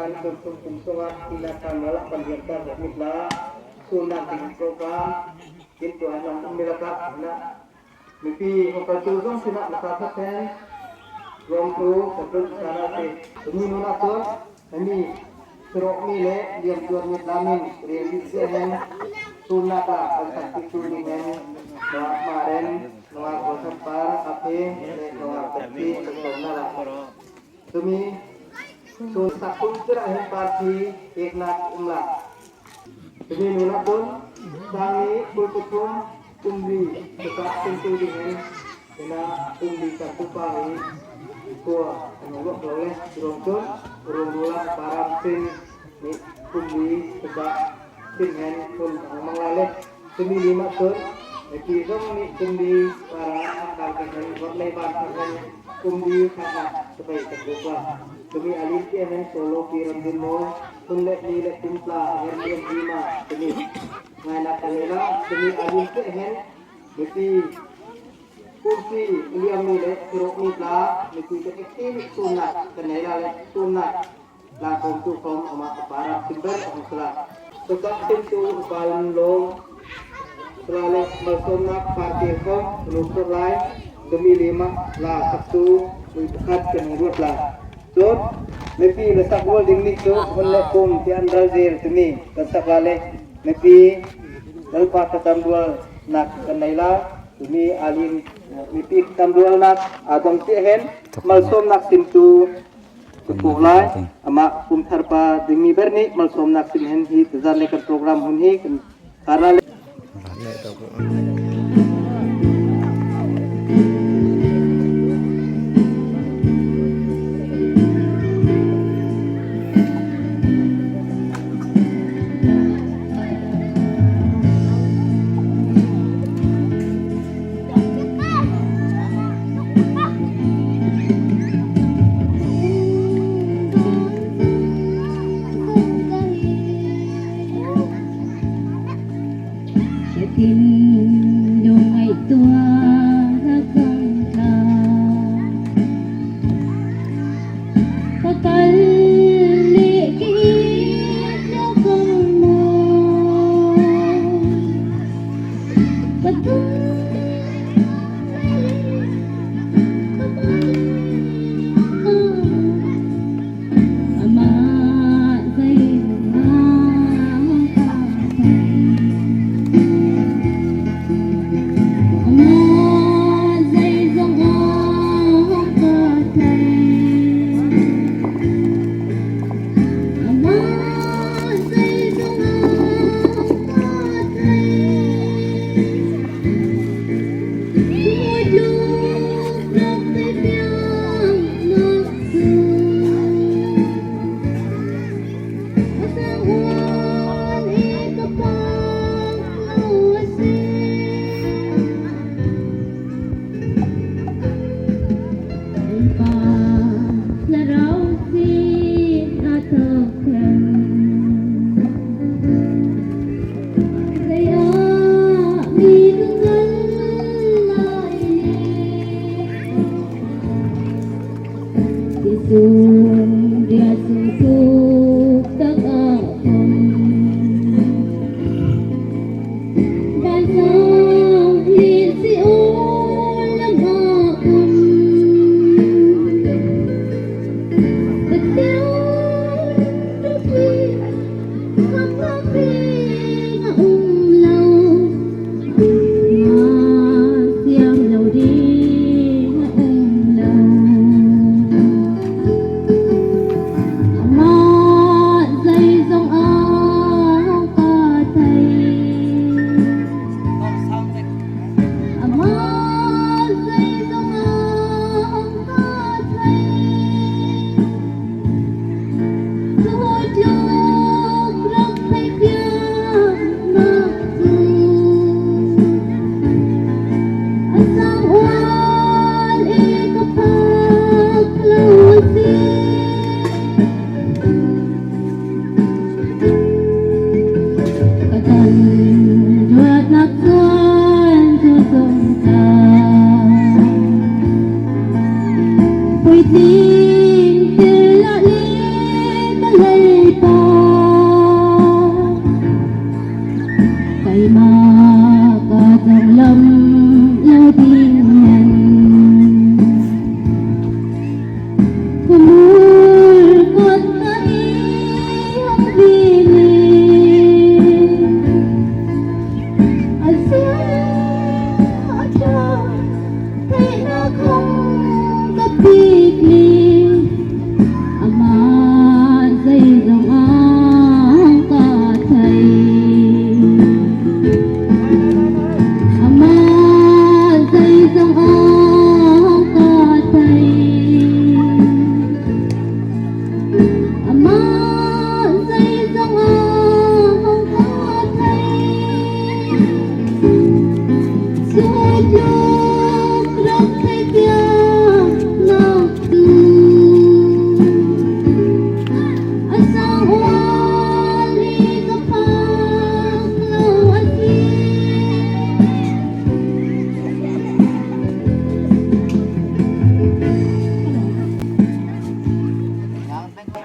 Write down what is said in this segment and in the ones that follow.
kan kum kum chungah ina kan wala kan liamter mit la sulnak ding program tin tuah nong um milaka na mipi hokaltu zong sinah laka thathen lawmthu kan sana te mi nuna chon mi sirok mi le liam tuar mi lamin rel bi se hen sulnak ah kan sak ti tu ding hen noa maren noa kosam par ape le noa kati som na la tumi sul sakum tira hen party eknak umla tumi nuna pun sangi kulputhum kumri tetap tentu dengan ina kumri satu pari tua anulok oleh rongcon rongula param sin ni kumri tetap sin hen pun manglale tumi lima tur eki zong ni kumri para akal kan warlai ban kan kumri khata sepai terbuka tumi alim ki hen solo kiram din mo tunle ni le timpla her liam lima tumi ngai na kalela tumi alim ki hen mipi kursi liam mi le sirok mi pla mipi ke ekti sunna kanela le sunna la kom tu kom ama para timber ang sala tukak tim tu upalan long selale malsomna party ko lukor lai demi lima la sabtu mui pakhat ke ruat la chot mepi le sak wol ding ni chu hon le kum ti an ral zel tumi kan sak la le mepi lalpa katam dual nak kan nei la tumi alin mipi katam dual nak adong ti hen malsom nak sim tu ku lai ama kum thar pa dingmi ber ni malsom nak sim hen hi tazar le kan program hun hi kan karla le Tin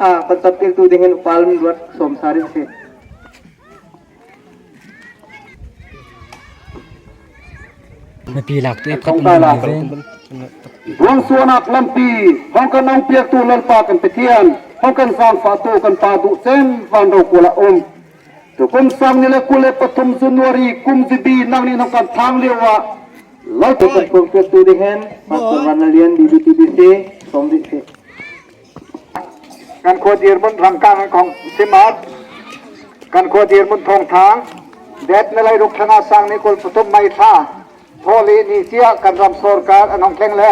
thla kan campiaktu dingin Upa Lamluat sawm sa rih sih. Mipi lak tu i phat um ngai ve. Ruangsuanak lampi hong kan ong piaktu Lalpa kan Pathian hong kan zaangfahtu kan Pa duh cem van rokual ah um. Tukum sang ni le 23 January kum zibi nang nih nang kan thang lio ah Lalpa Kan tuanpiaktu ding hin Pastor Vanlalian BBTBC sawm rih sih. Kan khua dirhmun rangkang an kong simat kan khua dirhmun thawngthang det na lei ruk thanga sang ni 23 mai thla tholi ni cia kan ram sarkar an hong thleng le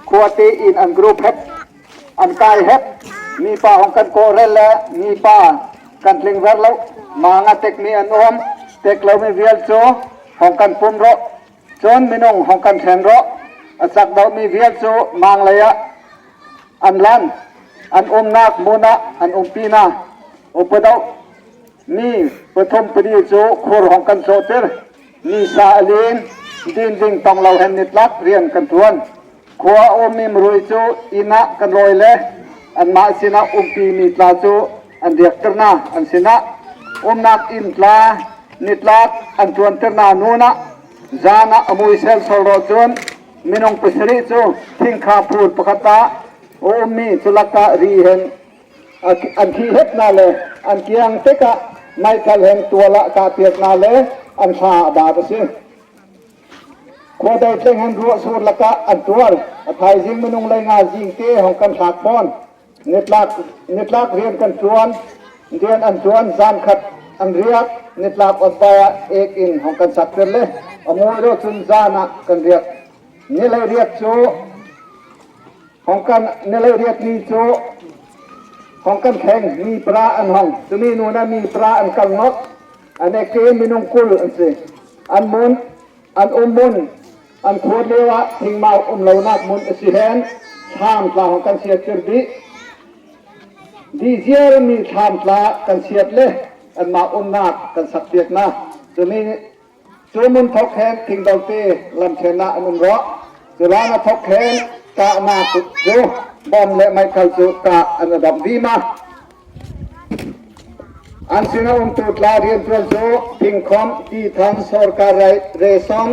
khuate in an group hep an kai hep mi pa hong kan ko rel le mi pa kan tling ver lo ma nga tek mi an um tek lo mi vial cu hong kan pum ro cun minung hong kan thleng ro a cak do mi vial cu mang lei ah an lan an umnak hmun ah an umpi hna. Upadoh mi pathum pali cu khur hong kan cawhter. Nisa a lin, din ding tong lo hen nitlak rian kan tuan. Khua a ummi murui cu inn ah kan lawi le anmah sinah umpi mi tla cu an riakter hna. An sinah umnak inn tla nitlak an tuanter hna nun ah zan ah a mui selsol rawh cun Minung pasarih cu thingkha phul pakhat ah a ummi culak ah ri hen an thi het hna le an kiang tikah meithal hen tual ah kahpiak hna le an thla a baat a si. Khuadei tleng hen ruah sur lakah an tuar. A thaizing minung lei nga zing te hong kan thlak fawn. Nitlak rian kan ṭuan, rian an ṭuan zan khat an riak, nitlak onpai ah ek in hong kan sak le a mui ro cun zan ah kan riak. Nilei riak cu hong kan nilei riak ni cu hong kan thleng mi pra an hong cumi nu na mi pra an kal nok an ek minung 20 an si an mun an um mun An khuat lio ah thingmau um lonak hmun a si hen thlam tla hong kan siat tir dih. Di ziar mi thlam tla kan siat le anmah umnak kan sak piak na. Cumi cu mun thok hen thingdo te lam then ah an um rawh. Cula na thok hen kahnak cu bom le meithal cu kah an adap vima. An sinah umtu tla rianṭuan cu thingkhom, tithang, sorkar resong,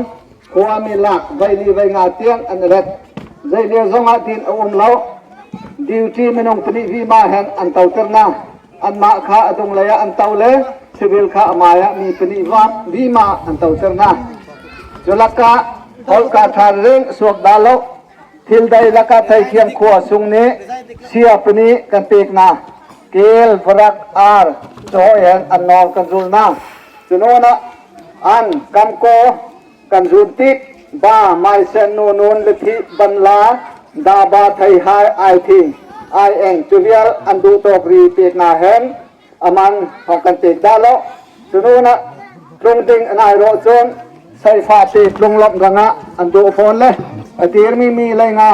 khuami lak voili voinga tiang an i ret. Zeilio zongah din a um lo. Duty minung pahnih vima hen an toter hna. Anmah kha a dunglei ah an to le civil kha a hmai ah mi pahnih vima an toter hna. Cu lakah holhka ṭha reng suak dah lo. Thil dai lakah theithiam khua sung nih sia pahnih kan pek hna. Kel, varak, ar, caw hen an nawl kan zul hna. Cunawn ah an kamkaw kan zun tik ba, maisen, nunun, lithi, banla, daba, theihai, aithing, aieng cu vial an duh tawk ri pek hna hen aman hong kan pek dah lo. Cunawn ah tlung ding an ai rawh cun saifa te tlung lawmh rangah an duh fawn le a dirmi mi lei nga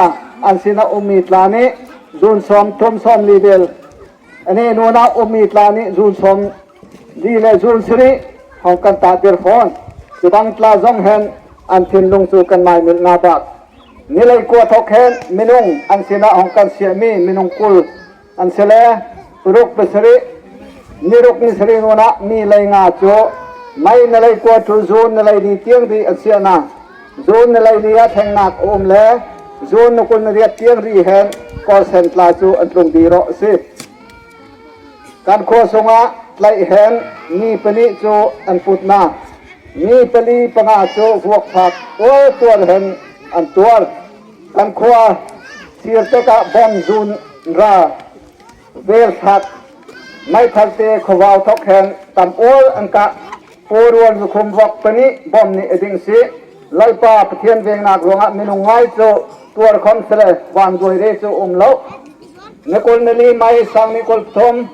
an sinah ummi tla nih zun sawm thum sawm li vel ane nun ah ummi tla nih zun sawm li le zun sarih hong kan tah tir fawn. Cudang tla zong hen an thinlung cu kan mai milh nga bak. Nilei kua thok hen minung an sinah hong kan siahmi minung 20 an si le ruk pasarih niruk ni sarih nun ah mi lei nga cu mei na lei kua cu zun na lei ni tiang ri an siah na zun na lei ni ah thlengnak a um le zun na 28 tiang ri hen kawlsen tla cu an tlung dih rawh a si. Kan khua sungah tlaih hen mi pahnih cu an put na mi pali panga cu vuak fak tuar tuar hen an tuar. Kan khua thir tikah bom zun ra vel thlak meithal te khuavau thok hen tam ual an kah puruan zukhum vok pahnih bom nih a ding si. Lalpa Pathian vengnak ruangah minung ngai cu tuar khom sile van duai re cu um lo. Ni 24 mai sang ni 23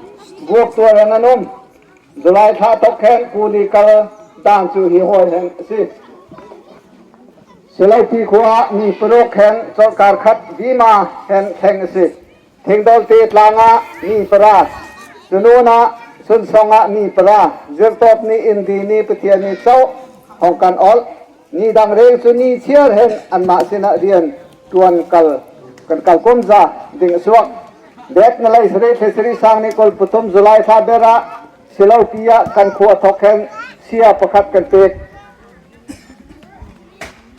vuak tuar an an um. July thla thok hen kuli kal dan cu hi hawi hen a si. Silopi khua ah mi paruk hen chawlhkar khat vima hen thleng a si. Thingdawlte tlang ah mi para, Cunun ah Sunsong ah mi para, Zirtawp nih Indi ni Pathian ni cho hong kan olh. Ni dang reng cu ni chiar hen anmah sinah rian tuan kal kan kal kum za ding a suak. Det na lei sarih thla sarih sang ni 23 July thla ber ah Silopi ah kan khua thawk hen sia pakhat kan pek.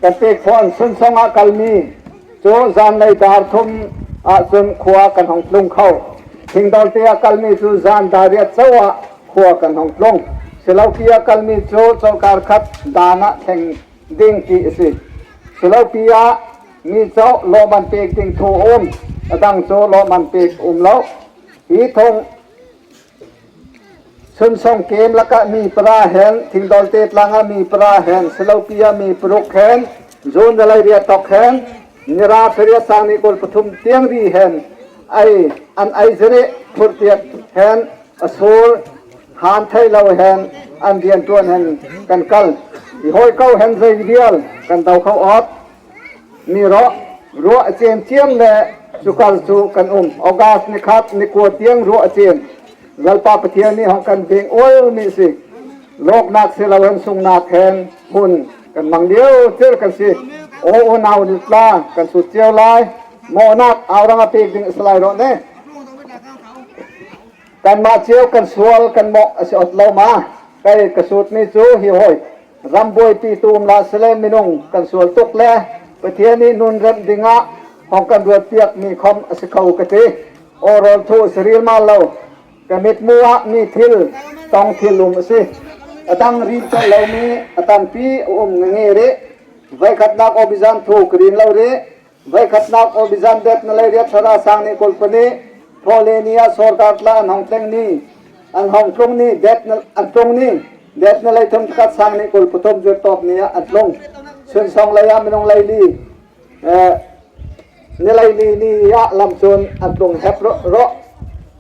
Kan pek fawn. Sunsong ah kalmi cu zanlei dar thum ahcun khua kan hong tlung kho. Thingdawlte ah kalmi cu zan dar riat cho ah khua kan hong tlung. Silopi ah kalmi cu chawlkar khat dan ah thleng ding ti a si. Silopi ah mi cho lawhman pek ding thu um, a dang cu lawhman pek um lo. Hi thung Sunsong kem lakah mi para hen, Thingdawlte tlang ah mi para hen, Silopi ah mi paruk hen, Zun na riat tok hen, Nira thariat sang ni 23 tiang ri hen, ai an ai zere phurtiak hen, asur han thei lo hen, an rian tuan hen kan kal. I hoi ko hen zei vial kan do kho ot. Mi ro ruah a cem ciam le cukal cu kan um. August ni khat ni kua tiang ruah a cem. Lalpa Pathian nih hong kan veng ual mi si. Lawknak si lo hen sungnak hen hun kan mang lio thil kan si. O unau nitla kan sut cio lai. Mawhnak aurang a pek ding a lai rawh ne. Kanmah cio kan sual kan mawh a si ot lo ma. Kai ka sut mi cu hi hoi Ram buaipi tu um la sile minung kan sual tuk le Pathian nih nun remh dingah hong kan ruat piak mi khom a si kho ka ti. Awrawl thu saril ma lo. Ka mitmu ah mi thil tong thil um a si. A dang rin colh lo mi a tampi a um nge ri. Voikhatnak obizan thu ka rin lo ri. Voikhatnak obizan det na lei riat thara sang nih kulpani Tholenia sorkar tla an hong tleng ni an hong tlung ni det na an tlung ni det na lei thum khat sang nih 23 zir tawk ni ah an tlung. Sunsong lei ah minung lei li ni lei li ni ah lam cun an tlung hep ro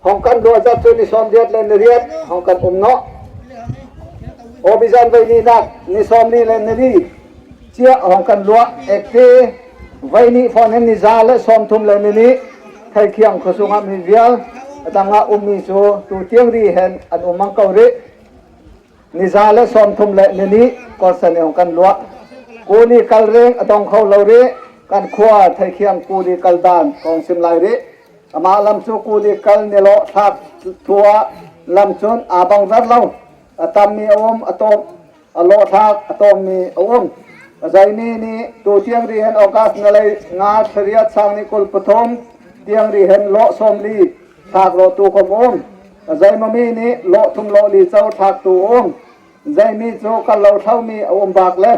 hong kan ruah zat cu ni 80 le ni riat hong kan um no. Obizan vei ni nak ni 40 le ni li cia hong kan luah ekte vai nih fawn hin ni 130 le ni ni theikhiang khuasung ah mi vial atangah ummi cu tu tiang ri hen an um mang ko rih. Ni 130 le ni ni korsan hong kan luah. Kuli kal reng a dong kho lo rih. Kan khua theikhiang kuli kal dan kong sim lai rih. Amah lam cu kuli kal ni lo thlak thua lam cun aa bang zar lo. A tammi a um, a tawm a lawhthlak a tawmmi a um. Zaimi nih tu tiang ri hen August na lei nga thariat sang ni 23 tiang ri hen lawh 40 thlak ro tu kom um. Zaimami nih lawh thum lawh li cho thlak tu um. Zaimi cu kal lo thlomi a um bak le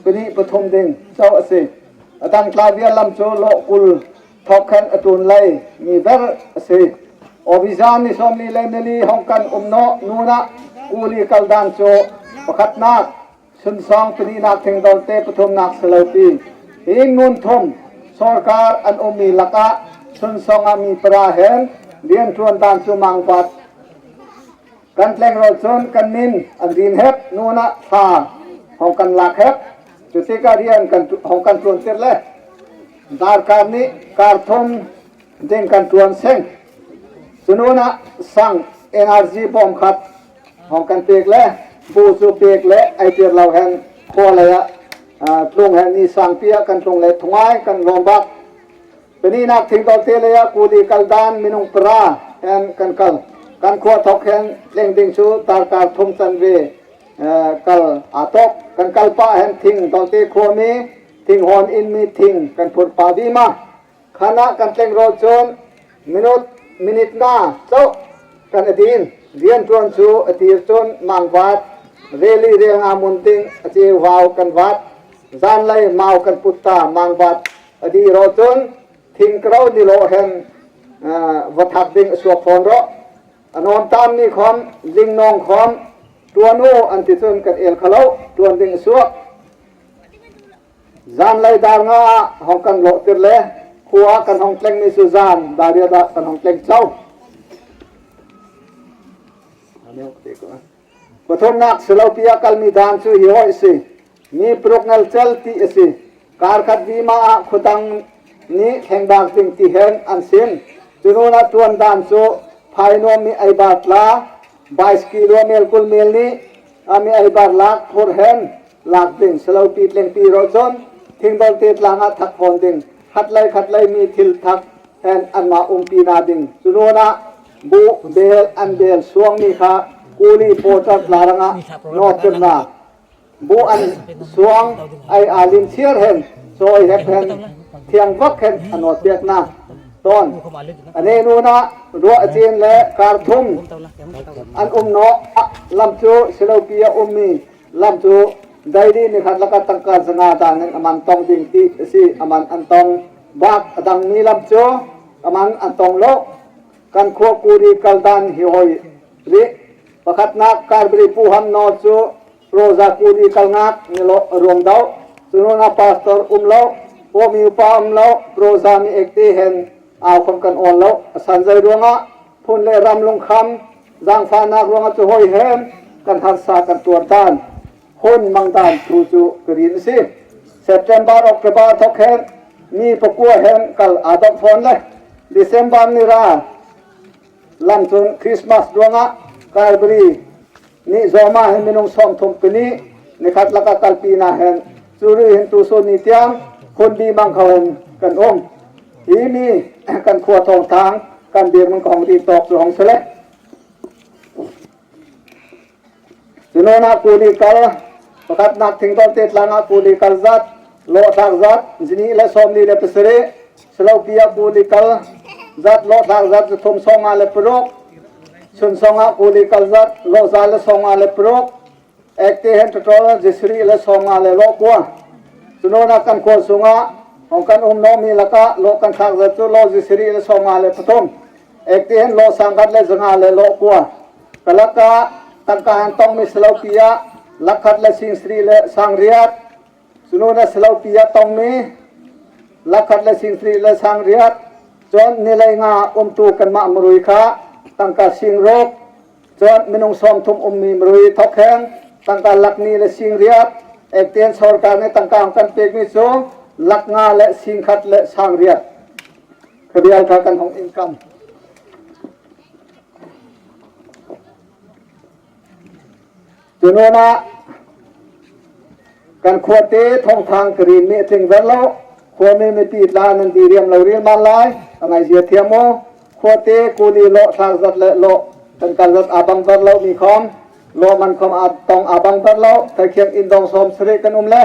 pahnih pathum ding cho a si. A dang tla vial lam cu lawh 20 thok khan a tun lei mi ber a si. Obizan ni 40 le nili hong kan um no nuna kuli kaldan cu pakhatnak Sunsong, pahnihnak Thingdawlte, pathumnak Silopi. Hi ngun thum sorkar an ummi lakah Sunsong ah mi para hen rianṭuan dan cu mangvat kan tlengro cun kan min an rin hep nun ah thla hong kan lak hep. Cu tikah rian kan hong kan ṭuan tir le darkar nih kar thum ding kan ṭuan sing. Cunun ah sang NRG bawm khat hong kan pek le bu cu pek le ei tir lo hen khua lei ah tlung hen ni sangpi ah kan tlung le thungai kan lawm bak. Paninak Thingdawlte te lei ah kuli kal dan minung para hen kan kal. Kan khua thok hen tleng ding cu tarkar thum can ve kal aa tok. Kan kal pah hen thing dawlte khua mi thing hawn in mi thing kan phurh pa vi ma. Khana kan tleng ro cun minute minute nga cho kan adin. Rian tuan cu atir cun mangvat reli rel nga mun ding ace wau kan vat. Zan lei mau kan putta mangvat adi ro cun thing kro ni lo hen va thak ding suak phone ro. Anon tam ni khom ling nong khom tuan u an ti cun kan el khalo tuan ding suak. Zanlei dar nga ah hong kan lawh tir le khua kan hong tleng mi cu zan dariat ah kan hong tleng cho. Pathumnak Silopi ah kalmi dan cu hi hoi si. Mi paruk ngal cel ti a si. Kar khat vima ah khuadang nih thlengdak ding ti hen an sim. Cunun ah tuan dan cu phaino mi ei bat la, bicycle mel 20 mel nih ami ei bar lak phur hen lak ding Silopi tlengpi ro cun Thingdawlte tlang ah thak fawn ding. Khat lei khat lei mi thil thak. Hen anmah umpi na ding. Cu nawn ah buh bel an bel suangmi kha kuli porter tlarang ah nawt na. Buh an suang ai alin chiar hen cawi hep hen thiang vak hen a nawt piak na. Tawn. Ane nun ah ruah cin le kar thum an um no lam cu silopi a ummi lam cu daily ni khat laka tangka zanga dan in aman tong ding ti si aman an tong bak a dangmi lam cu aman an tong lo. Kan khua kuri kaldan hi hoi ri pakhatnak Karbri Pu Ham No cu Roza kuri kalngak ni lo ruang do cununa pastor um lo pomi upa um lo Roza mi ekte hen au khom kan awl lo asan zai ruangah phun le ram lungkham zangfahnak ruangah cu hoi hem kan harsa kan tuar dan hun mangdan thu cu karin si. September October thok hen mi pakua hen kal adop phone le December ni ra lam cun Christmas ruangah Calvary ni zoma hen minung som thum pini nikhat laka kalpi na hen curi hin tu so ni tiang hun bi mang kho hen kan um hi mi kan khua thong thang kan dir mang kong ri tok cu hong sele. Cunona kuli kal pakhatnak thingtol te tlang ah kuli kal zat lawhthlak zat zini le sawmli le pasarih, Slovakia kuli kal zat lawhthlak zat zuthum songa le paruk, Chunsong ah kuli kal zat lawhza le songa le paruk, Ekte hen totol jisri le songa le lawhkua. Cunona kan khual sungah hong kan um nomi lakah lawh kan thlak zat cu law jisri le songa le pathum, Ekte hen law sangkat le zanga le lawhkua. Kalaka tangka an tongmi Slovakia ah lakhat le singsri le sangriat, cunu na Slovakia tongmi lakhat le singsri le sangriat, cun nilei nga umtu kanmah murui kha tangka singruk, cun minung 30 ummi murui thokhen tangka lakni le singriat, ekten sorkar nih tangka kan pekmi cu laknga le singkhat le sangriat. Khabial kha kan hong income. Cunuan ah kan khuate thongthang karin mi tling ver lo khuami mipi tla nan di riam lo ril man lai angai zia thiam mu khuate kuli lo thlak zat le lo kan kal zat abang ver lo mi khom lo man khom a tong abang ver lo thakhiang in dong som sri kan um le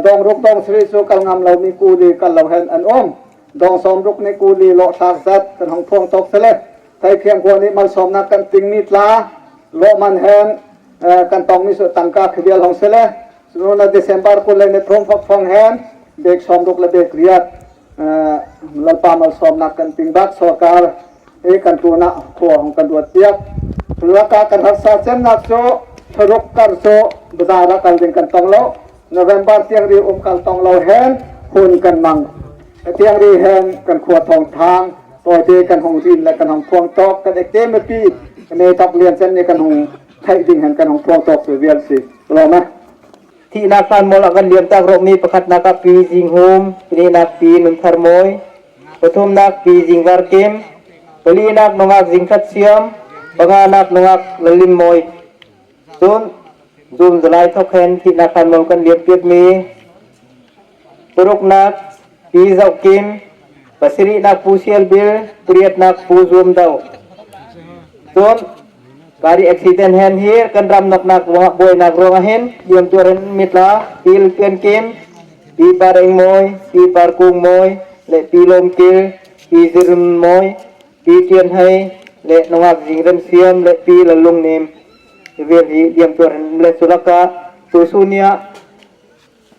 dong ruk dong sri su kal ngam lo mi kuli kal lo hen an um dong som ruk ni kuli lo thlak zat kan hong phuang tok sele. Theikhiang khua nih malsawmnak kan tingmi tla lawhman hen kan tongmi su tangka khivial hong sele na December 23 fak phong hen bek 60 le bek riat lalpa malsawmnak kan ting bak sorkar e kan tuna khua hong kan ruat piak laka kan harsa cemnak cu tharuk kar cu bazar kal ding kan tong lo November tiang ri um kal tong lo hen hun kan mang tiang ri hen kan khua thong thang tawite kan hong rin le kan hong phuang tok kan ekte mipi me tok lian cen ni kan hong theih ding hen kan hong phuang tok su vial si lo ma. Thihnak hlanmol a kan liamtak rawhmi pakhatnak ah Pi Zing Hum, pahnihnak Pi Nun Thar Mawi, pathumnak Pi Zing Var Kim, palinak nungak Zing Khat Siam, panganak nungak Lalim Mawi. Cun June July thok hen thihnak hlanmol kan liam piakmi paruknak Pi Zoh Kim, pasarihnak Pu Sial Bil, pariatnak Pu Zuam Do. Cun kari accident hen hi kan ram noknak buainak ruangah hin liam tuar in mitla Pi Pian Kim, Pi Par Eng Mawi, Pi Par Kung Mawi, le Pi Lawm Kil, Pi Zirun Mawi, Pi Tian Hei, le nungak Zing Rem Siam, le Pi Lalung Nim. Hi vial hi liam tuar in le sulaka tu sunia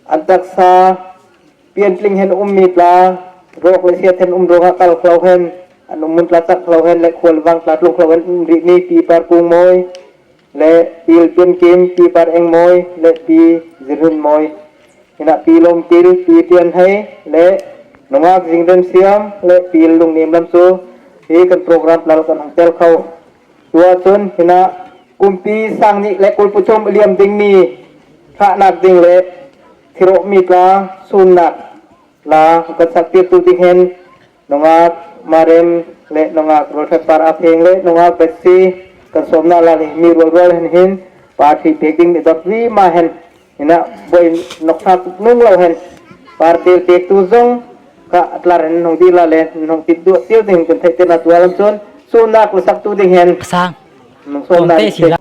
an taksa piantling hen ummi tla rawk le siat hen um ruangah kal khlo hen an um mun tla chak khlo hen le khual wang tla tlung khlo hen um rih mi pi par kung mawi le pi pian kim pi par eng mawi le pi zirun mawi ina pi lom kil pi tian hei le nungak jingdem siam le pi lung nim lam su hi kan program lal kan hang tel kho tu ahcun hina kumpi sang nih le kulpuchum liam dingmi thahnak ding le thirawhmi tla sunnak la kan sak tu ding hen nungak marem le nungak rolhret par apheng le nungak betsi kan sawmna la le mi rual rual hen hin party pek ding mi dot ri ma hen ina boi nok thak nung lo hen party pek tu zong. Ka tlar in hong dir la le hong tit duah cio ding kan theih te la tuah lam cun sumnak la sak tu ding hen Sang. nang sawm na Tlawmte si la.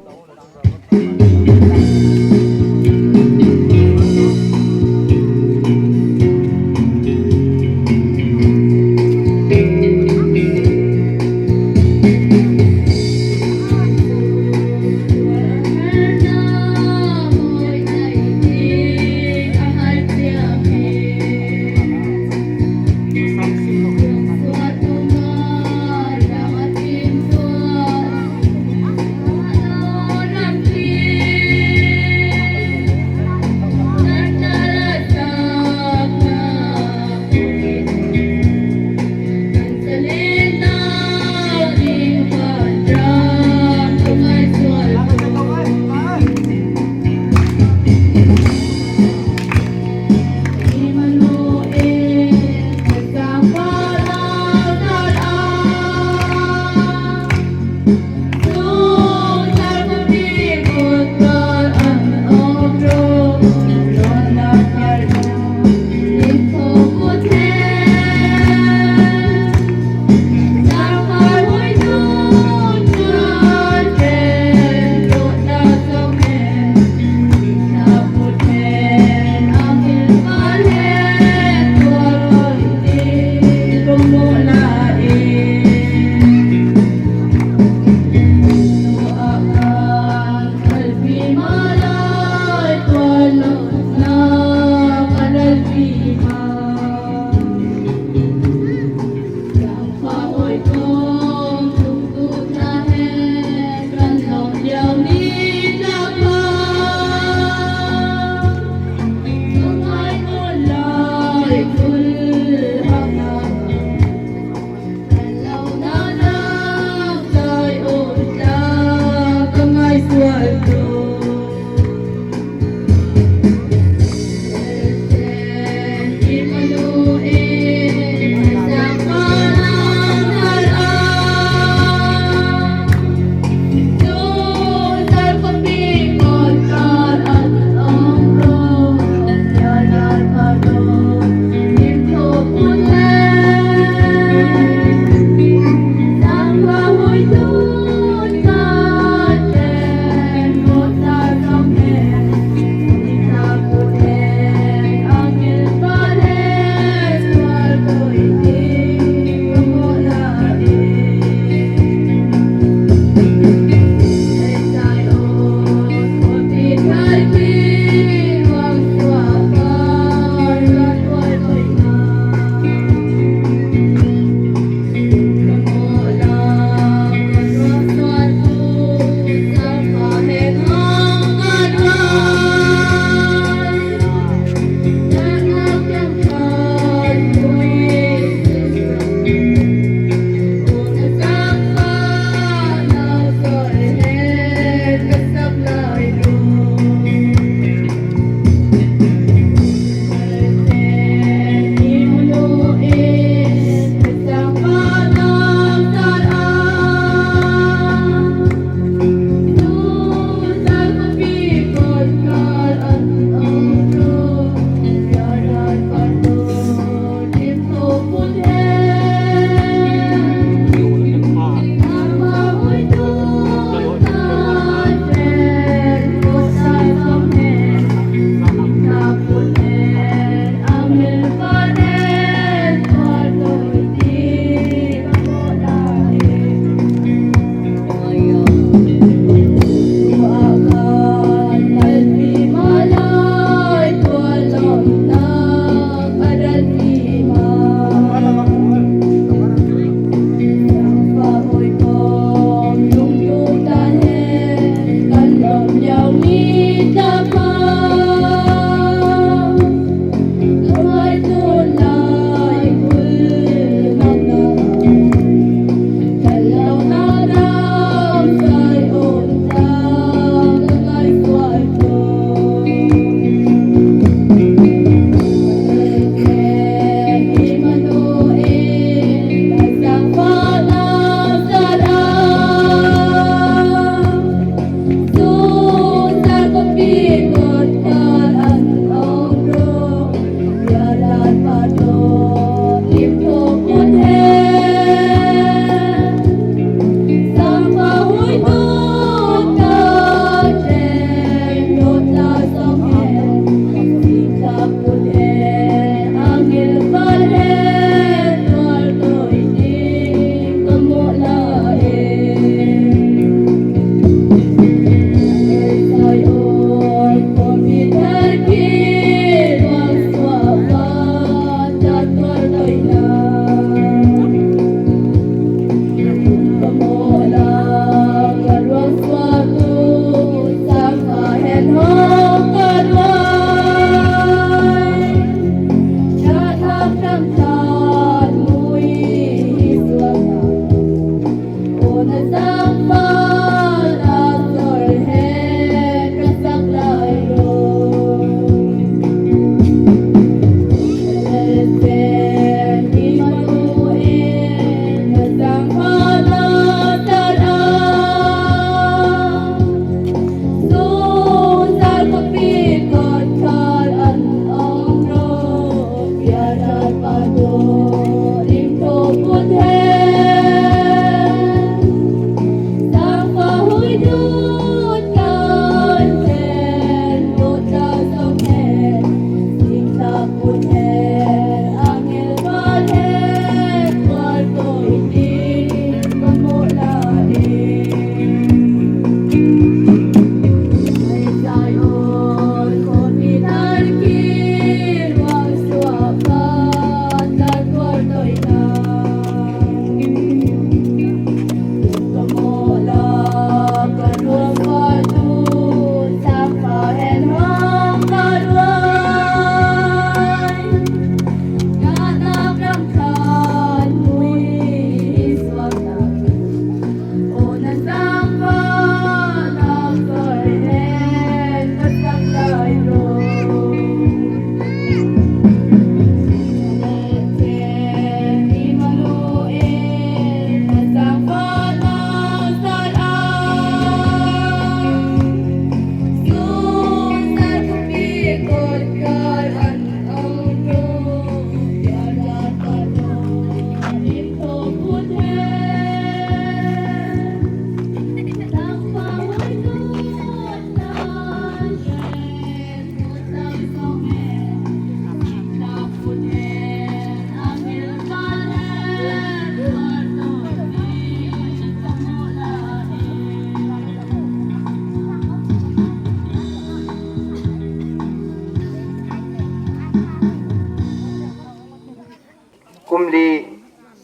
Kum li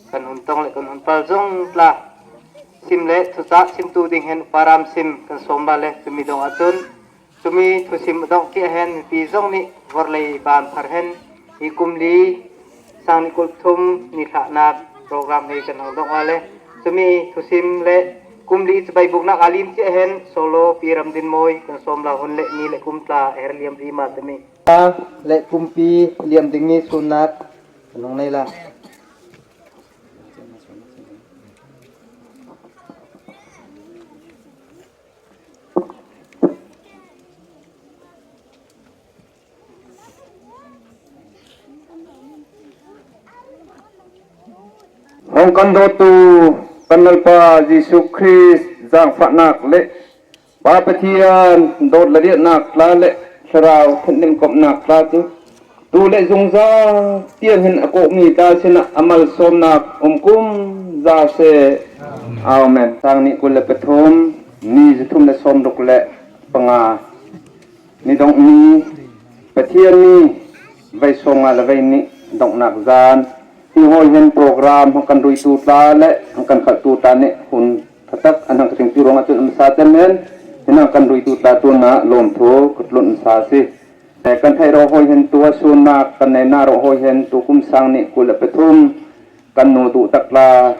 kan hun tong le kan hun pal zong tla sim le thucah chimtu ding hen param sim kan sawm ba le cumi dong ahcun cumi thusim dong ti hen mipi zong nih vorlei ban phar hen hi kum li sang ni kul thum ni thlahnak program hei kan hong dong le cumi thusim le kum li cabai buknak alim chi hen solo pi ram din moi kan som la hun le ni le kum tla her liam ri ma temi le kumpi liam ding ni sunnak kan hong nei la. Hong kan dawtu kan Lalpa Jesuh Christ zaangfahnak le Pa Pathian dawt le riahnak tla le thlarau thenhnem komhnak tla cu tu le zungzal tiang hin a kawhmi tla sinah a malsawmnak um kum za seh. Amen. Sang ni 23, ni 365 ni dongh ni Pathian ni vei 50 le vei ni donghnak zan hi hawi hen program hong kan ruitu tla le hong kan khaltu tla nih hun Tatak an hang ka tu rong ahcun an sa cem men hinang kan ruitu tla tu na lawm thu kutlun sa si kan thei ro hoi hen tua sun na kan nei na ro hoi hen tu kum sang ni 23 kan nu du tak la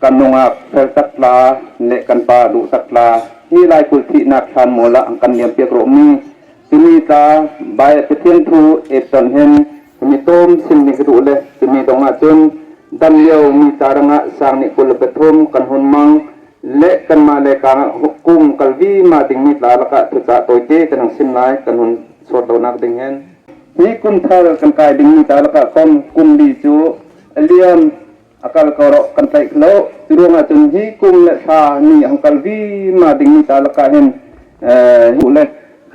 kan nungak fel tak la le kan pa du tak la hi lai kul thi nak thlan mo la ang kan liam piak ro mi tuni ta bai pathian thu ep ton hen mi tom sim ni ka du le tuni dong ah cun dam lio mi taranga sang ni 23 kan hun mang le kan ma le ka hukum kalvi ma ding mi tla laka thu cha toite kan hang sim lai kan hun sort lo nak ding hen hi kum thar kan kai ding mi ta laka kom kum li chu liam akal ko ro kan tlai lo ruang ah cun hi kum le thla ni hang kal vi ma ding mi ta laka hin hu le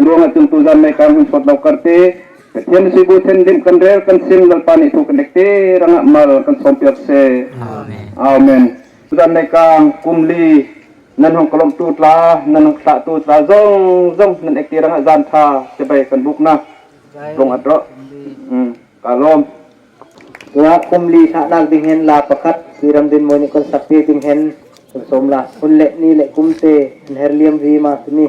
ruang ah cun tu zan mai kan hun sot lo karte Pathian si bu then dim kan rel kan sim lalpa nih thu kan te ranga mal kan som piak se. Amen. Zan mai kang kum li nan hong kalom tu tla nan hong thla tu tla zong zong nan ek te ranga zan tha te bai kan buk na rong atro ka lom. Wa kum li sa nak ding hen la pakhat siram din mo ni kon sakti ding hen kan som la hun le ni le kum te her liam ri ma tuni.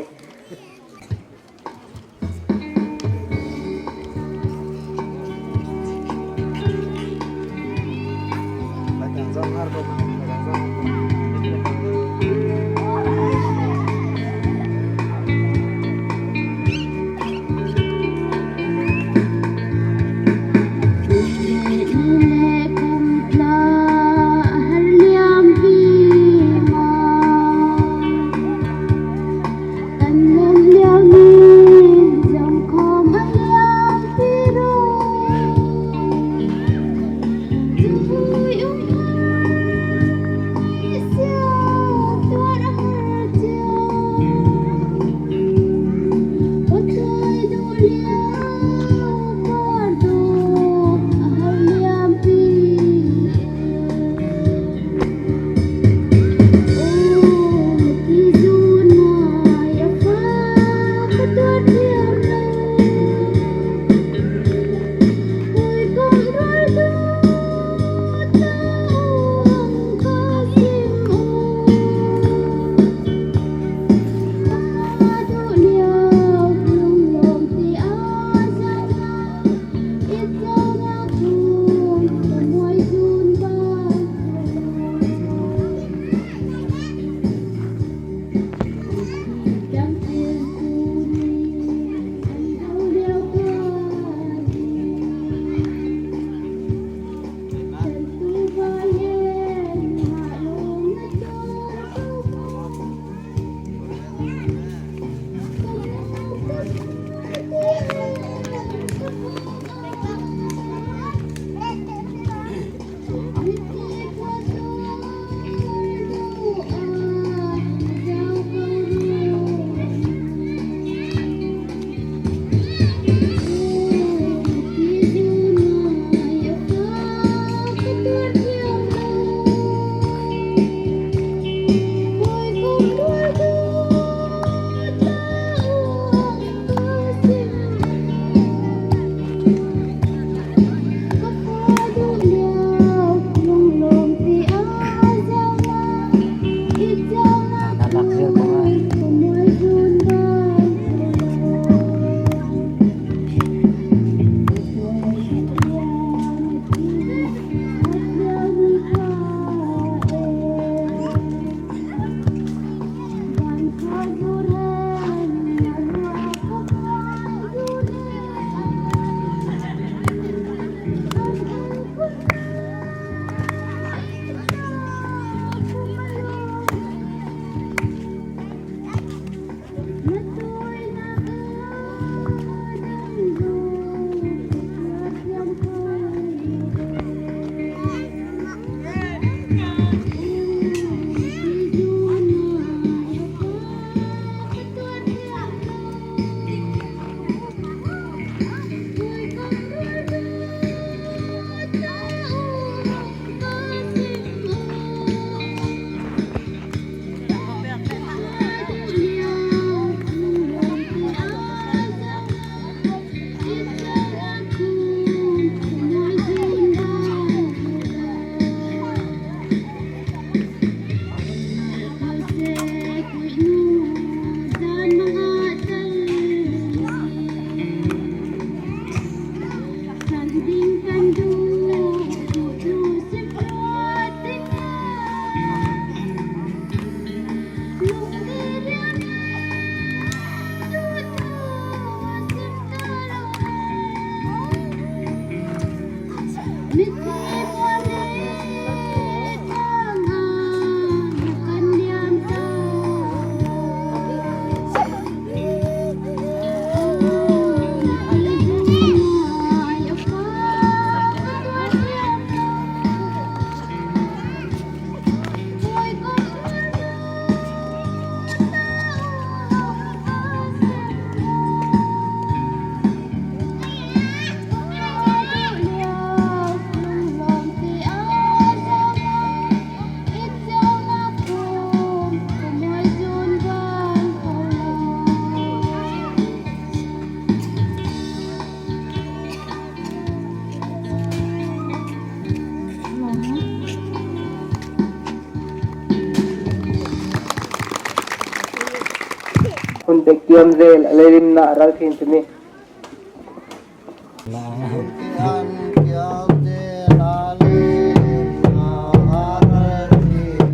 Hun pek tiam zel a leilim na a ral thin timi.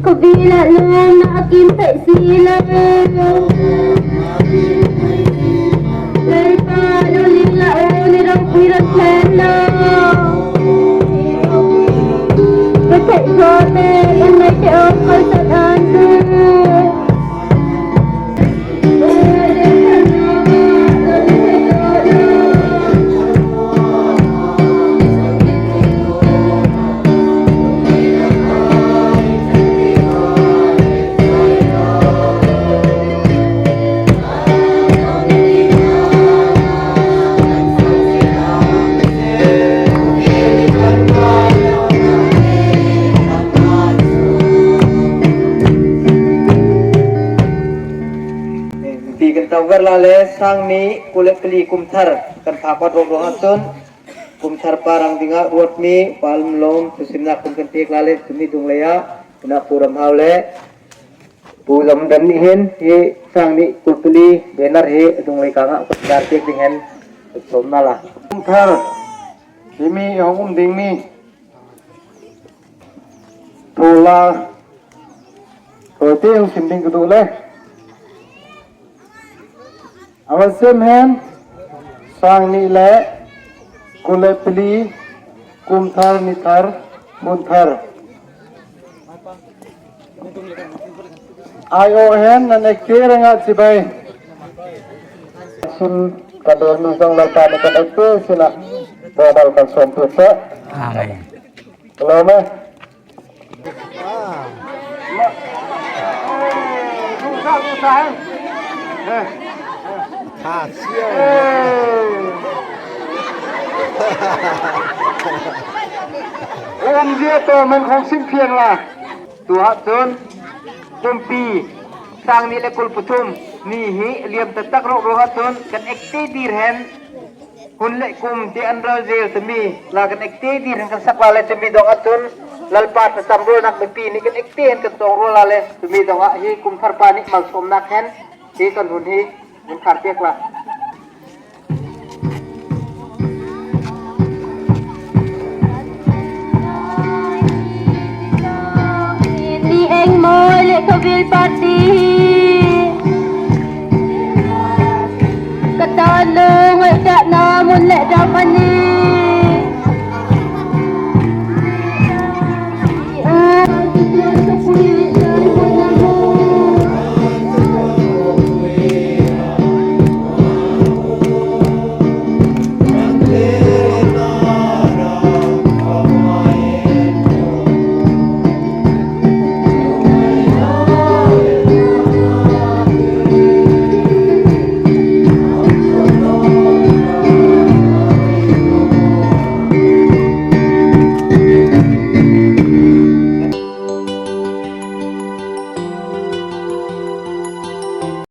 Khawvel ah lawmnak a kim theih si lo. Lalpa lo ling la aw ni ropui ran thlen lo. Ka theih thaw te kan nei te awm kal san an tu. Mipi kan tover la le sangmi 24 kumthar kan phak wat ruang ruang ahcun kumthar parang dingah ruatmi palm lawm thusimnak kum kan pek la le tumi dung lei ah una Pu Ram Hau le Pu Zam Dan nih hin hi sangni 24 banner hi dung lei kang ah dar pek ding hen sawm na la. Kumthar timi hong um dingmi Thula tawite in chim ding ka duh le. Awan sem hen sang ni le 24 kum thar ni thar hmun thar. IO hen nan ekte ranga chibai. Sun kan don mi zong lalpa ni kan ekte sina bawal kan som pu se. Amen. Hello me. Um zia to man khong sim phiang la. Tu ahcun kumpi sang ni le 23 ni hi liam taktak ro ruang ahcun kan ekte dir hen hun le kum ti an ral zel timi la kan ekte dir hen kan sak la le timi dong ahcun lalpa thlacam rualnak mipi nih kan ekte hen kan tong rual la le timi dong ah hi kum thar pa nih malsawmnak hen hi kan hun hi hun khar piak la. Ni eng mawi le khawvel party ka tan lo ngaihdah na mun le dam an